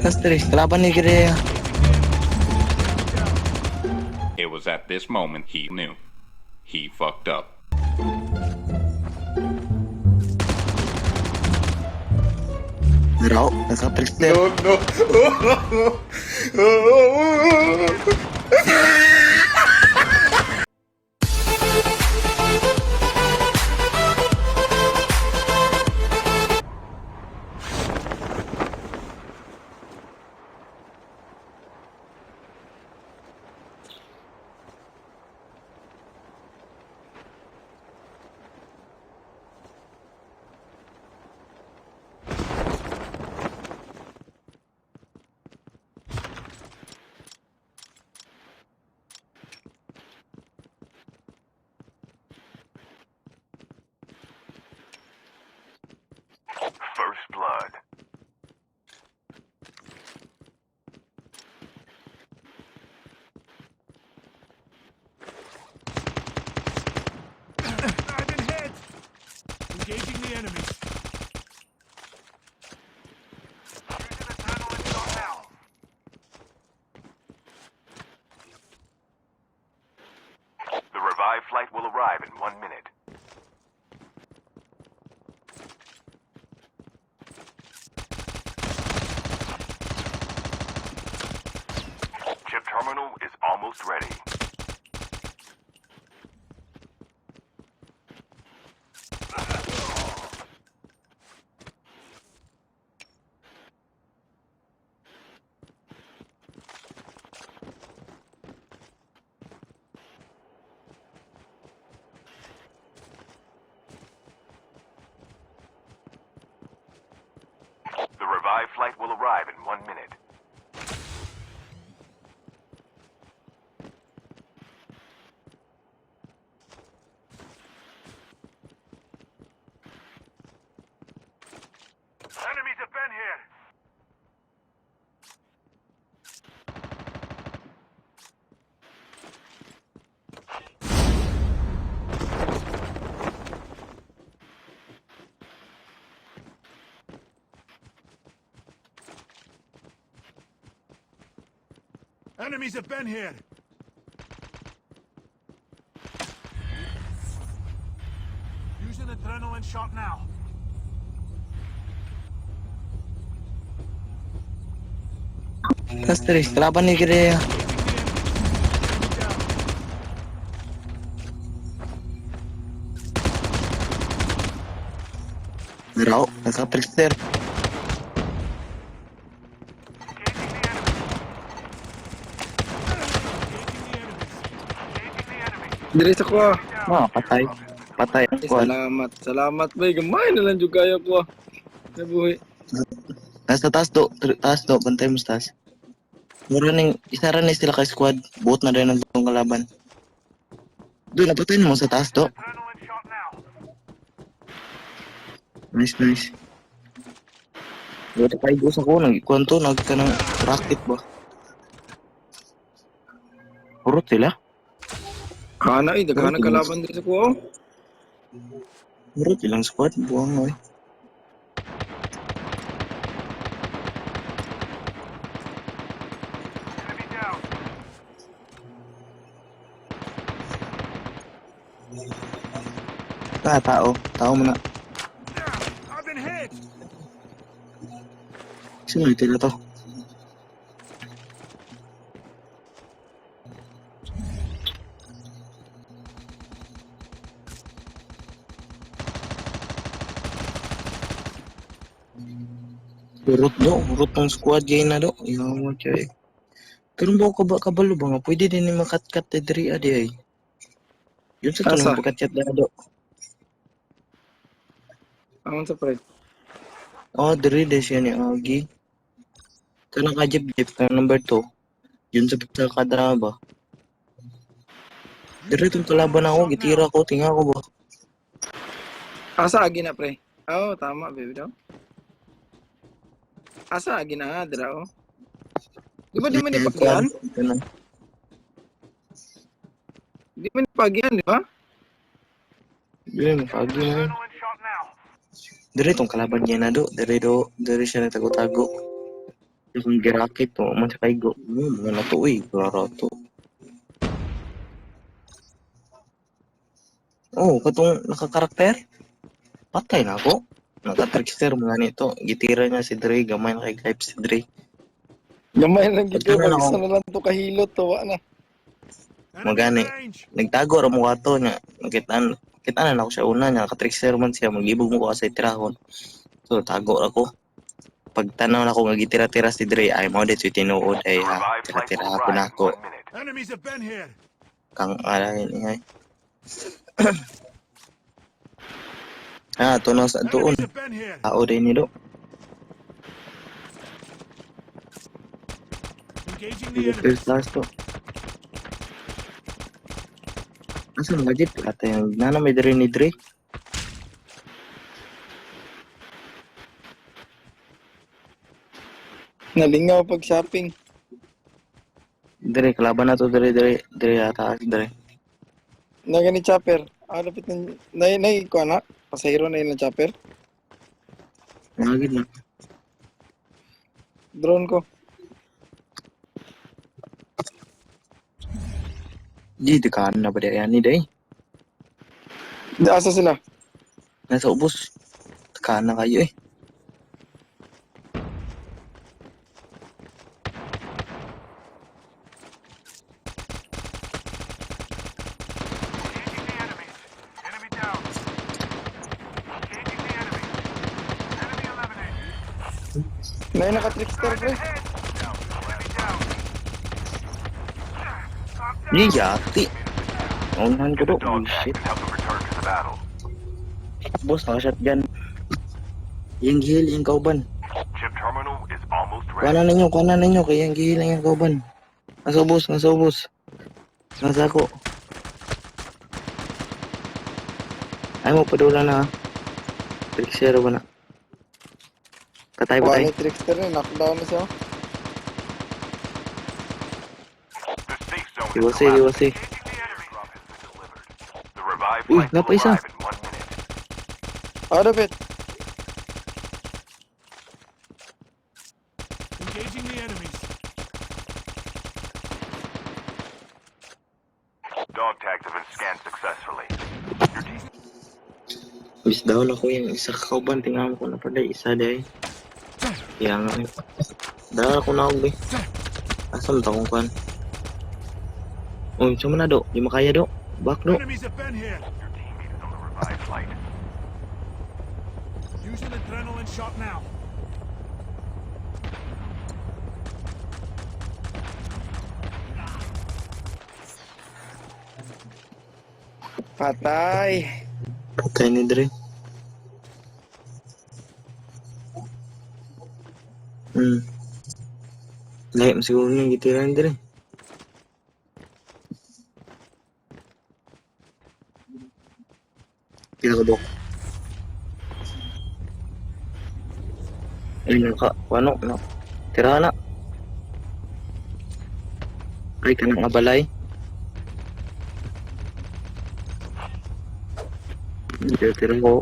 Taas diri, kalaban ni Gire. It was at this moment he knew. He fucked up. Raw, naka-trickster. No. First blood. I've been hit! Engaging the enemy. Using adrenaline shot now. The revived flight will arrive in 1 minute. Chip terminal is almost ready. The revived flight will arrive in 1 minute. Enemies have been here. Enemies have been here. Using adrenaline shot now. Taas diri, kalaban ni Gire. Raw, naka-trickster. Diri sa kuha. Ah, patay. Patay ang Ay, squad. salamat. Salamat bay. Gamay na lang jud kayo ko. Nabuhi. Nasa taas do, taas do, bantay mo sa taas. Mura ning, isa ra ni sila kay squad. Buot na rin ang itong kalaban. Do, napatay mo sa taas do. Adrenaline shot now. Nice, nice. Buot pa igos ako, nag-ikuan to, nag ka ng rocket ba? Purot sila? Kana eh, daghan na kalaban diri sa kuha. Oh. Purot ilang squad, buwang oy. Enemy down. Ah, tao. Tao mo na. I've been hit. Sino ito na to? Urot do, urot ng squad gay na do. Yawa chay. Pero ba ko ba kabalo ba nga pwede din ni makatkat te diri adi ay. Yun sa Asa? tunong pagkatyat na do. Ang sa pre. Oh, diri de siya ni Agi. Kanang ka jeep ka number 2. Yun sa sa kadra ba. Diri tong kalaban ako, gitira ko, tinga ko ba. Asa agi na pre? Oh, tama baby daw. Asa agi na dira oh. Di ba di man ipagyan? Kana. Di man ipagyan, di ba? Diri mo kagi na. Adrenaline shot now. Diri tong kalaban niya na do, diri do, diri siya nagtago-tago. Akong girakit to, man sa kaigo. Mga na to uy, klaro to. Oh, katong nakakarakter. Patay na ako. Nakatrickster mga nito. Gitira niya si Dre, gamay na kay Clive si Dre. Gamay lang gid ko Pagka na isa na lang to kahilot to wa na. Enemy Magani. in range. Nagtago ra mo ato niya. Nakitaan kita na ako siya una niya, nakatrickster man siya, maglibog mo ko sa tirahon. So tago ra ko. Pagtanaw na ako nga gitira-tira si Dre, ay mo dito tinuod The ay ha. revived flight Tira-tira will ako na arrive in ako. 1 minute. Enemies have been here. Kang alahin niya. Ah, tunaw sa tuon. Enemies have been here. Tao din ni do. Engaging the enemies. First last to. Asa mga jeep? Ate, nana may dre ni Dre. Nalingaw pag shopping. Dre, kalaban na to dre, dre, dre, ataas, dre. Na gani chopper. Ah, lapit na nay nay ko ana. Pasahero na yun ang chopper. Nagid na. Drone ko. Di, di ka na ba di ni day? Di asa sila? Nasa ubos. Kaan na kayo eh. Engaging the enemies. Enemy down. Engaging the enemies. Enemy eliminated. Nay naka-trickster pre. Head. Down. Enemy down. I'm down. Di, yati. Unahan ko do. Dog Oh, tags shit. and help them return to the battle. Boss, naka-shotgun. Yang gihil, yung kauban. Chip terminal is almost ready. Kuha na ninyo, kuha na ninyo. Kaya yung gihil, yung kauban. Nasa ubos, nasa ubos. Nasa ako. Ay mo, padula na ha. Trickster ba na? Patay, Wala patay. ni trickster ni knockdown na siya. The safe zone is Iwasi, collapsing. iwasi. Engaging the enemy. Drop has been delivered. The revived Uy, flight will napa isa. arrive in 1 minute. Ah, lapit. Engaging the enemies. Dog tags have been scanned successfully. Your team Bis daw ako yung isa kauban. Tingnan ko na pala isa day. Kaya nga eh. Dahil ako na ako eh. Asa mo takong kuan? Uy, sama na do. Di makaya do. Back do. Enemies have been here. Your teammate is on the revived flight. Use an adrenaline shot now. Patay. Patay ni Dre. Lahi mo siguro niyang gitira ni Dre. Pila ka dok. Ay, naka, ano, no. Tira na. Ay, kanang abalay. Tira, tira ko.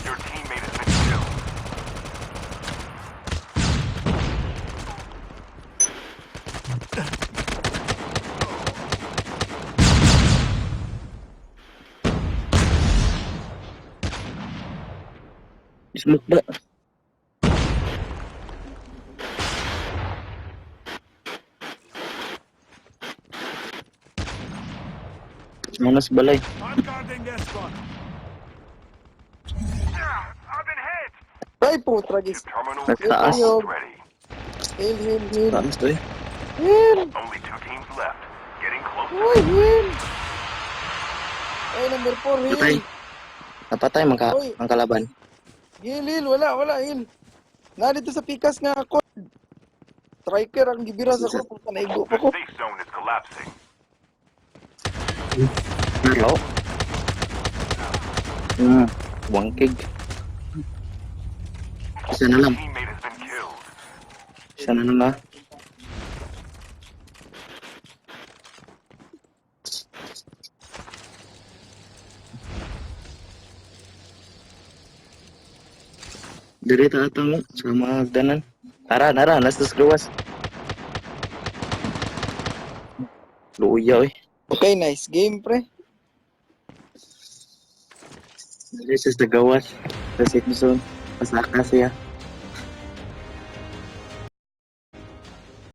Your teammate has been killed. Smoke ba? Manas balay. I'm guarding their spot. I've been hit. Ay putra gis. Chip terminal Nagtaas. is almost ready. Heal, heal, heal. Taas to eh. Heal. Only two teams left. Getting close. Uy, heal. Ay, number 4, heal. Patay. Napatay mga Uy. ang kalaban. Heal, heal. Wala, wala, heal. Na dito sa pikas nga ako. Striker ang gibira sa ko. Puta, naigo pa The ko. safe zone is collapsing. Hello? Wangkig. Isa na lang. Teammate has been killed. Isa na lang ah. Diri ta atong sa mga hagdanan. Tara, nara, nasa sa gawas. Luya eh. Okay, nice game, pre. Diri siya sa gawas. Sa safe zone. Pasaka siya.